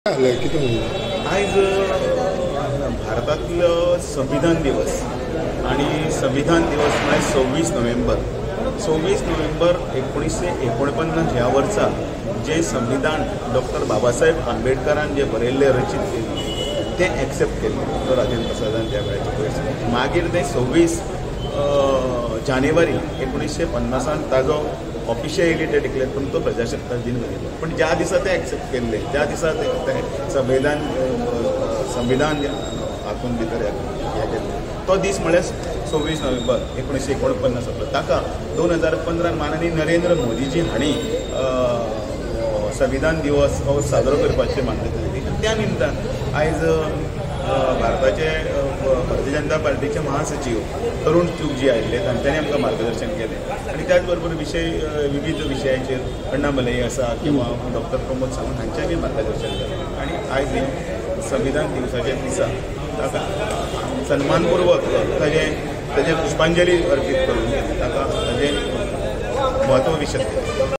आयज भारतांतलो संविधान दिवस आणि संविधान दिवस म्हळ्यार 26 नोव्हेंबर 26 नोव्हेंबर 1949 ह्या वर्सा जे संविधान डॉक्टर बाबासाहेब आंबेडकरान जे बरयल्लें रचीत केल्लें तें एक्सेप्ट केल्लें तो राजेंद्र प्रसादान त्या वेळाचेर पयस. मागीर तें 26 जानेवारी 1950 ताजो ऑफिशियली ते डिक्लेअर करून तो प्रजासत्ताक दिन मनयलो. पण ज्या दिसा ते एक्सेप्ट केल्ले त्या दिसा ते संविधान संविधान हातून भितर हें केल्लें तो दीस म्हळ्यार 26 नोव्हेंबर 1949 आसलो. ताका 2015 माननीय नरेंद्र मोदीजी हांणी संविधान दिवस हो साजरो करपाची मान्यता दिली. त्या निमतान आयज भारताचे भारतीय जनता पार्टीचे महासचिव तरुण चूग आयिल्ले तांच्यांनी आमकां मार्गदर्शन केलें आनी त्याच बरोबर विशय विविध विशयांचेर अण्णामलई आसा किंवा डॉक्टर प्रमोद सावंत हांचें बी मार्गदर्शन केलें आनी आयज हे संविधान दिवसाच्या दिसा ताका सन्मानपूर्वक ताजें पुष्पांजली अर्पीत करून ताका ताजें म्हत्व विशद केलें.